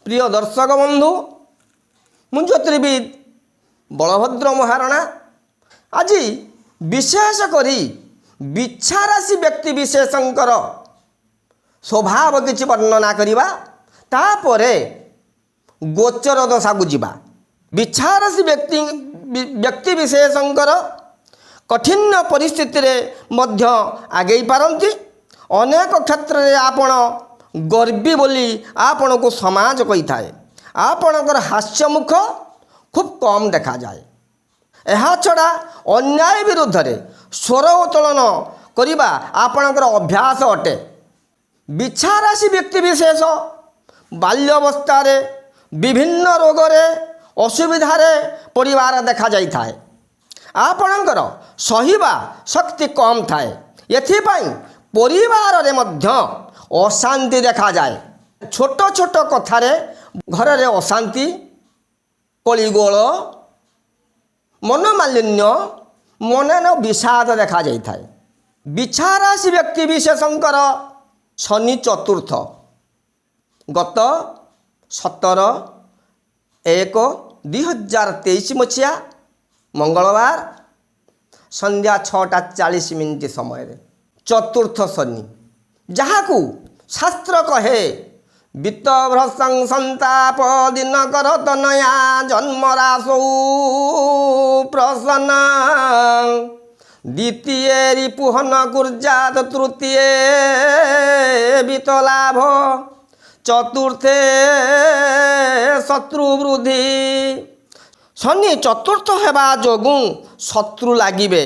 ପ୍ରିୟ ଦର୍ଶକ ବନ୍ଧୁ, ମୁଁ ଜ୍ୟୋତିର୍ବିଦ ବଳଭଦ୍ର ମହାରଣା। ଆଜି ବିଶେଷ କରି ବିଛା ରାଶି ବ୍ୟକ୍ତି ବିଶେଷଙ୍କର ସ୍ୱଭାବ କିଛି ବର୍ଣ୍ଣନା କରିବା, ତାପରେ ଗୋଚର ଦଶାକୁ ଯିବା। ବିଛା ରାଶି ବ୍ୟକ୍ତି ବିଶେଷଙ୍କର କଠିନ ପରିସ୍ଥିତିରେ ମଧ୍ୟ ଆଗେଇ ପାରନ୍ତି। ଅନେକ କ୍ଷେତ୍ରରେ ଆପଣ ଗର୍ବୀ ବୋଲି ଆପଣଙ୍କୁ ସମାଜ କହିଥାଏ। ଆପଣଙ୍କର ହାସ୍ୟମୁଖ ଖୁବ୍ କମ୍ ଦେଖାଯାଏ। ଏହା ଛଡ଼ା ଅନ୍ୟାୟ ବିରୁଦ୍ଧରେ ସ୍ୱର ଉତ୍ତୋଳନ କରିବା ଆପଣଙ୍କର ଅଭ୍ୟାସ ଅଟେ। ବିଛା ରାଶି ବ୍ୟକ୍ତି ବିଶେଷ ବାଲ୍ୟାବସ୍ଥାରେ ବିଭିନ୍ନ ରୋଗରେ ଅସୁବିଧାରେ ପଡ଼ିବାର ଦେଖାଯାଇଥାଏ। ଆପଣଙ୍କର ସହିବା ଶକ୍ତି କମ୍ ଥାଏ। ଏଥିପାଇଁ ପରିବାରରେ ମଧ୍ୟ ଅଶାନ୍ତି ଦେଖାଯାଏ। ଛୋଟ ଛୋଟ କଥାରେ ଘରରେ ଅଶାନ୍ତି, କଳିଗୋଳ, ମନୋମାଳିନ୍ୟ, ମନରେ ବିଷାଦ ଦେଖାଯାଇଥାଏ। ବିଛା ରାଶି ବ୍ୟକ୍ତି ବିଶେଷଙ୍କର ଶନି ଚତୁର୍ଥ ଗତ 17/1/2023 ମସିହା ମଙ୍ଗଳବାର ସନ୍ଧ୍ୟା 6ଟା 40 ମିନିଟ୍ ସମୟରେ ଚତୁର୍ଥ ଶନି, ଯାହାକୁ ଶାସ୍ତ୍ର କହେ ବିତ୍ତଭ୍ରସଂ ସନ୍ତାପ ଦିନକର ତନୟା ଜନ୍ମରାଶୌ ପ୍ରସନ୍ନ ଦ୍ୱିତୀୟ ରିପୁହନ କୁର୍ଜାତ ତୃତୀୟ ବିତ୍ତଲାଭ ଚତୁର୍ଥେ ଶତ୍ରୁ ବୃଦ୍ଧି। ଶନି ଚତୁର୍ଥ ହେବା ଯୋଗୁଁ ଶତ୍ରୁ ଲାଗିବେ,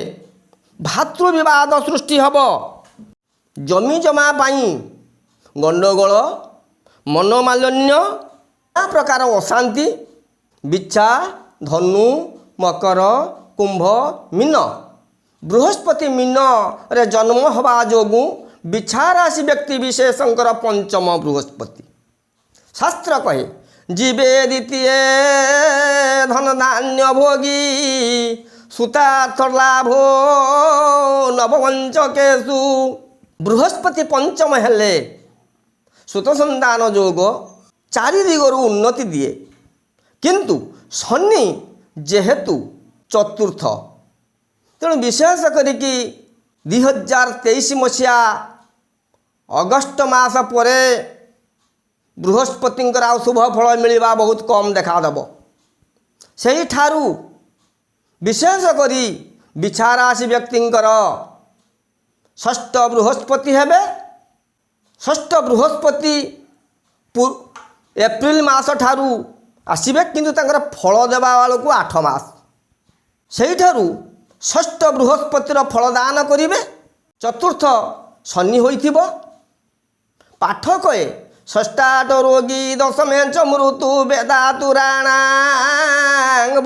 ଭାତୃ ବିବାଦ ସୃଷ୍ଟି ହେବ, ଜମି ଜମା ପାଇଁ ଗଣ୍ଡଗୋଳ, ମନୋମାଳିନ୍ୟ, ନାନା ପ୍ରକାର ଅଶାନ୍ତି। ବିଛା, ଧନୁ, ମକର, କୁମ୍ଭ, ମୀନ। ବୃହସ୍ପତି ମୀନରେ ଜନ୍ମ ହେବା ଯୋଗୁଁ ବିଛା ରାଶି ବ୍ୟକ୍ତି ବିଶେଷଙ୍କର ପଞ୍ଚମ ବୃହସ୍ପତି। ଶାସ୍ତ୍ର କହେ ଜୀବେ ଦ୍ୱିତୀୟ ଧନ ଧାନ୍ୟ ଭୋଗୀ ସୁତାର୍ଥ ଲାଭ ନବପଞ୍ଚକେଶୁ। ବୃହସ୍ପତି ପଞ୍ଚମ ହେଲେ ସୁତ ସନ୍ତାନ ଯୋଗ, ଚାରି ଦିଗରୁ ଉନ୍ନତି ଦିଏ। କିନ୍ତୁ ଶନି ଯେହେତୁ ଚତୁର୍ଥ, ତେଣୁ ବିଶେଷ କରିକି 2023 ମସିହା ଅଗଷ୍ଟ ମାସ ପରେ ବୃହସ୍ପତିଙ୍କର ଆଉ ଶୁଭ ଫଳ ମିଳିବା ବହୁତ କମ୍ ଦେଖାଦେବ। ସେଇଠାରୁ ବିଶେଷ କରି ବିଛା ରାଶି ବ୍ୟକ୍ତିଙ୍କର ଷଷ୍ଠ ବୃହସ୍ପତି ହେବେ। ଷଷ୍ଠ ବୃହସ୍ପତି ଏପ୍ରିଲ ମାସ ଠାରୁ ଆସିବେ, କିନ୍ତୁ ତାଙ୍କର ଫଳ ଦେବା ବେଳକୁ 8 ମାସ। ସେଇଠାରୁ ଷଷ୍ଠ ବୃହସ୍ପତିର ଫଳଦାନ କରିବେ। ଚତୁର୍ଥ ଶନି ହୋଇଥିବ। ପାଠ କହେ ଷଷ୍ଠାଟ ରୋଗୀ ଦଶମେ ଚ ମୃତ୍ୟୁ ବେଦାତୁରାଣା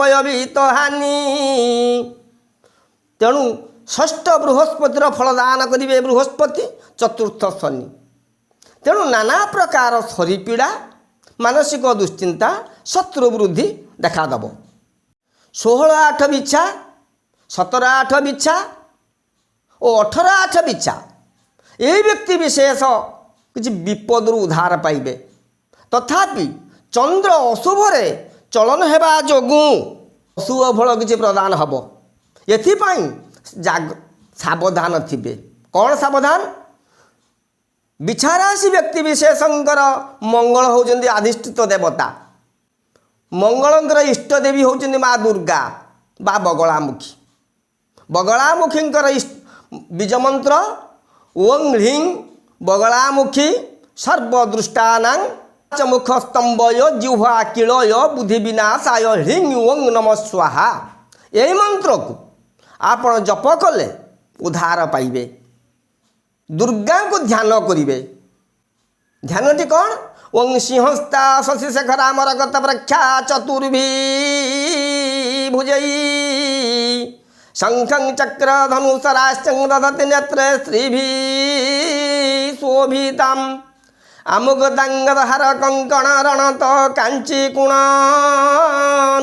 ବୟବିତ ହାନି। ତେଣୁ ଷଷ୍ଠ ବୃହସ୍ପତିର ଫଳଦାନ କରିବେ ବୃହସ୍ପତି, ଚତୁର୍ଥ ଶନି। ତେଣୁ ନାନା ପ୍ରକାର ଶରୀପୀଡ଼ା, ମାନସିକ ଦୁଶ୍ଚିନ୍ତା, ଶତ୍ରୁ ବୃଦ୍ଧି ଦେଖାଦେବ। 16-8 ବିଛା, 17-8 ବିଛା ଓ 18-8 ବିଛା, ଏଇ ବ୍ୟକ୍ତି ବିଶେଷ କିଛି ବିପଦରୁ ଉଦ୍ଧାର ପାଇବେ। ତଥାପି ଚନ୍ଦ୍ର ଅଶୁଭରେ ଚଳନ ହେବା ଯୋଗୁଁ ଅଶୁଭ ଫଳ କିଛି ପ୍ରଦାନ ହେବ। ଏଥିପାଇଁ ସାବଧାନ ଥିବେ। କ'ଣ ସାବଧାନ? ବିଛାରାଶି ବ୍ୟକ୍ତି ବିଶେଷଙ୍କର ମଙ୍ଗଳ ହେଉଛନ୍ତି ଅଧିଷ୍ଠିତ ଦେବତା। ମଙ୍ଗଳଙ୍କର ଇଷ୍ଟ ଦେବୀ ହେଉଛନ୍ତି ମା ଦୁର୍ଗା ବା ବଗଳାମୁଖୀ। ବଗଳାମୁଖୀଙ୍କର ବୀଜମନ୍ତ୍ର ଓଂ ହ୍ରିଂ ବଗଳାମୁଖୀ ସର୍ବଦୃଷ୍ଟାନାଂ ମୁଖ ସ୍ତମ୍ଭୟ ଜିହ୍ୱା କିଳୟ ବୁଦ୍ଧି ବିନାଶାୟ ହ୍ରିଂ ଓଂ ନମ ସ୍ୱାହା। ଏହି ମନ୍ତ୍ରକୁ ଆପଣ ଜପ କଲେ ଉଦ୍ଧାର ପାଇବେ। ଦୁର୍ଗାଙ୍କୁ ଧ୍ୟାନ କରିବେ। ଧ୍ୟାନଟି କ'ଣ? ଓଂ ସିଂହସ୍ତା ଶଶିଶେଖରା ମରକତ ପ୍ରଖ୍ୟା ଚତୁର୍ଭି ଭୁଜೈ ଶଙ୍ଖଂ ଚକ୍ର ଧନୁସରାଶ୍ଚଂ ଦଧତି ନେତ୍ରେ ସ୍ତ୍ରୀଭି ଶୋଭିତାମ୍ ଆମୁଗଦାଙ୍ଗଦହାର କଙ୍କଣ ରଣତ କାଞ୍ଚି କୁଣ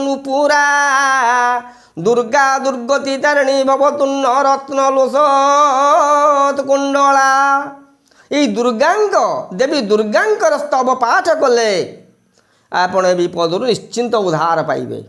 ନୁପୁରା ଦୁର୍ଗା ଦୁର୍ଗତି ତାରିଣୀ ଭବତୁନ୍ନ ରତ୍ନ ଲୋସତ କୁଣ୍ଡଳା। ଏଇ ଦୁର୍ଗାଙ୍କ, ଦେବୀ ଦୁର୍ଗାଙ୍କର ସ୍ତବ ପାଠ କଲେ ଆପଣ ଏ ବିପଦରୁ ନିଶ୍ଚିନ୍ତ ଉଦ୍ଧାର ପାଇବେ।